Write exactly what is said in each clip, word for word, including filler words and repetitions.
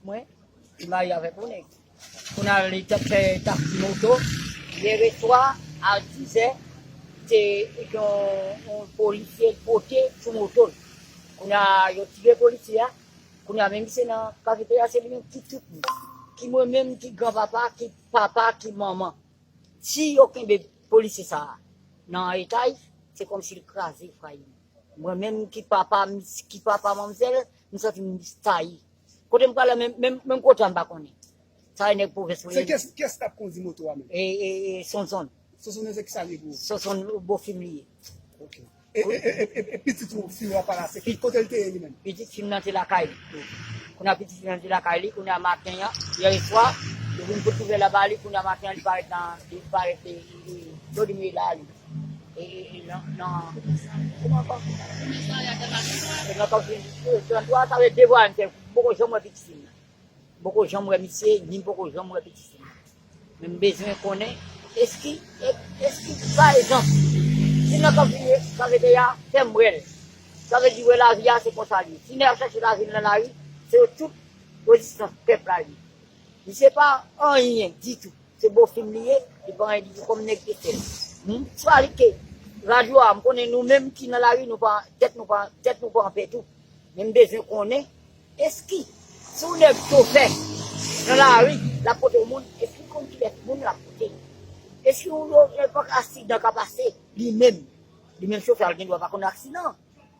Mwen, ki marye avèk yon nèg. Kounye a li t ap fè taksi moto. Yè swa, a dizè, te yon, yon polisye pote sou moto l. Kounye a, yo tire polisye a. Kounye a, men misye nan kafeterya, se li menm ki tout moun. Ki mwen menm, ki granpapa, ki papa, ki manman. Si yo kenbe polisye sa a nan etaj, se kòmsi l kraze fwaye m. Mwen menm ki papa, ki papa manmzèl, m santi m tayi. Kote m prale, menm, menm, menm kote a m pa konnen. Sa e nèg pwovens mwen. Se kès, kès t ap kondi moto a menm? E, e, e, Sonson. Sonson nan se ki sa li ye pou ou? Sonson bofim li ye. Ok. E, e, e, e, e pitit ou fi w a pa la, se ki kote l te ye li menm? Pitit fi m nan te lakay li. Kounye a pitit fi m nan te lakay li, kounye a maten an, yè swa, yo vin pote nouvèl la ba li, kounye a maten an li parèt nan, li parèt, e, e, e, yo di m la li. E, e, e, nan, nan, kòman ankò? E nan kòm si, e, trannntwa, sa vle de vwa m fè, m poko janm wè pitit fi m nan. M poko janm wè misye, ni m poko janm wè pitit fi m nan. Men m bezwen konnen, èske, èske, pa egzanp, si nan kafeterya, kafeterya, fè m wè l. Sa vle di wè lavi a, se konsa li ye. Si nèg ap chache lavi l nan lari, se yo tout rezistans pèp la li ye. Misye pa anyen ditou. Se bofim li ye, li pa anyen ditou kòm nèg te fè l. M fabrike radyo a, m konnen nou menm ki nan lari, nou pa, tèt nou pa, tèt nou pa anpè tou. Men m bezwen konnen, èske, si yon nèg chofè nan lari, l ap pote yon moun, èske l konn kilès moun l ap pote? Èske yon, yon, nenpòt aksidan ka pase, li menm, li menm chofè a, l gen dwa pa konn aksidan an.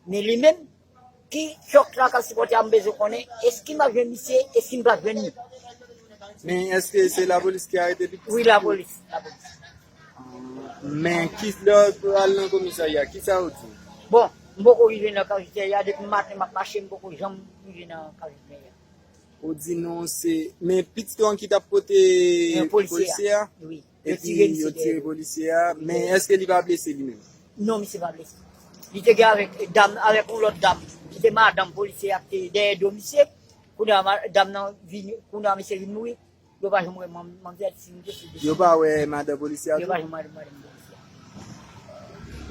Men li menm, ki chòk la k ap sipòte a, m bezwen konnen, èske m ap jwenn misye, èske m p ap jwenn li? Men èske se lapolis ki arete pitit? Wi, lapolis, lapolis. Men ki lè w al nan komisarya, kisa yo di w? Bon, m poko rive nan komisarya, depi maten m ap mache, m poko janm rive nan komisarya. Ou di non, se, men pitit ou an ki t ap pote polisye a? Wi. Epi yo tire polisye a, men èske li pa blese li menm? Non, misye pa blese. Li te gen avèk dam, avèk yon lòt dam, ki te madanm polisye a, ki te dèyè do misye. Kounye a, ma-, dam nan vini, kounye a, misye vin mouri. Yo pa janm wè manm-, manmzèl, si misye sou. Yo pa wè madan polisye a tou? Yo pa janm wè madanm polisye a.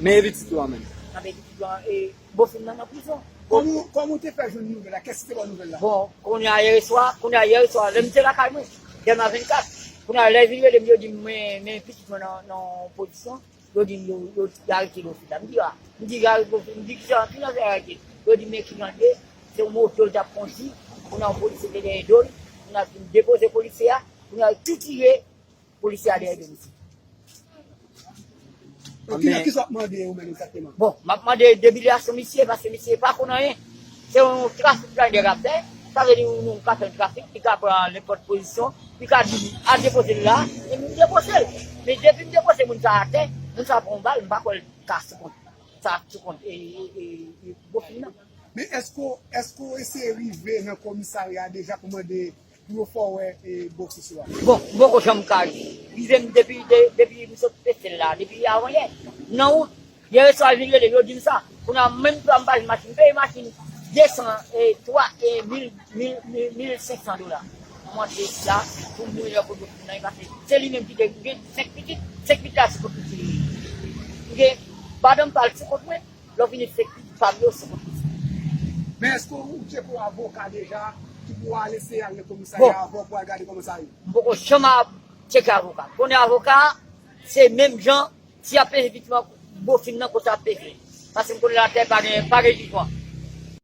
Men e pitit ou an menm? Nan men pitit ou an, e, bofim nan nan prizon. Kòman, kòman w te fè jwenn nouvèl la? Kiyès ki te ba w nouvèl la? Bon, kounye a yè swa, kounye a yè swa, lè m te lakay mwen, dèyè nan vennkat, kounye a lè vin rele m, yo di m, men, men pitit mwen nan, nan pozisyon, yo di m, yo, yo, yo arete bofim la. M di, a, m di, yo arete bofim, m di, ki jan, ki jan fè arete? Yo di m, men ki jan l ye, se yon moto l t ap kondi, kounye a yon polisye te dèyè do l, kounye a vin depoze polisye a, kounye a tou tire, polisye a dèyè do misye. Bon, kisa w ap mande yo menm egzakteman? Bon, m ap mande debilyasyon misye, paske misye pa konn anyen. Se yon trafik la nèg ap fè, sa vle di yon moun ka fè yon trafik, li ka pran nenpòt pozisyon, li ka di, "Al depoze l la," epi m depoze l. Men depi m depoze moun sa a atè, moun sa a pran yon bal, m pa kwè l ka sou kont, sa sou kont, e, e, e, e, bofim nan. Men èske, èske w eseye rive nan komisarya deja pou mande pou yo fè w wè, e, bofis ou a? Bon, m poko janm ka rive. Rive m depi, de, depi m sot Petyèl la, depi avanyè. M nan wout, yè swa vin rele m, yo di m sa. Kounye a, menm pa m pa jwenn machin, m peye machin de san, e, twa, e, mil, mil, mil, mil senk san dola. Pou m antre isi la, pou m mouri nan kote moun nan, e pase. Se li menm ki te gen senk pitit, senk pitit la sou kont pitit li. M gen madanm pa l sou kont mwen, lè w fini fè ki pa m yo sou kont misye. Men èske ou tcheke yon avoka deja ki pou al eseye al nan komisarya avè w pou al gade kòman sa ye? M poko janm a tcheke avoka. Konnen avoka a, se menm jan, si y ap peze pitit mwen, bofim nan kote y ap peze. Paske m konnen latè pa gen, pa gen jijman.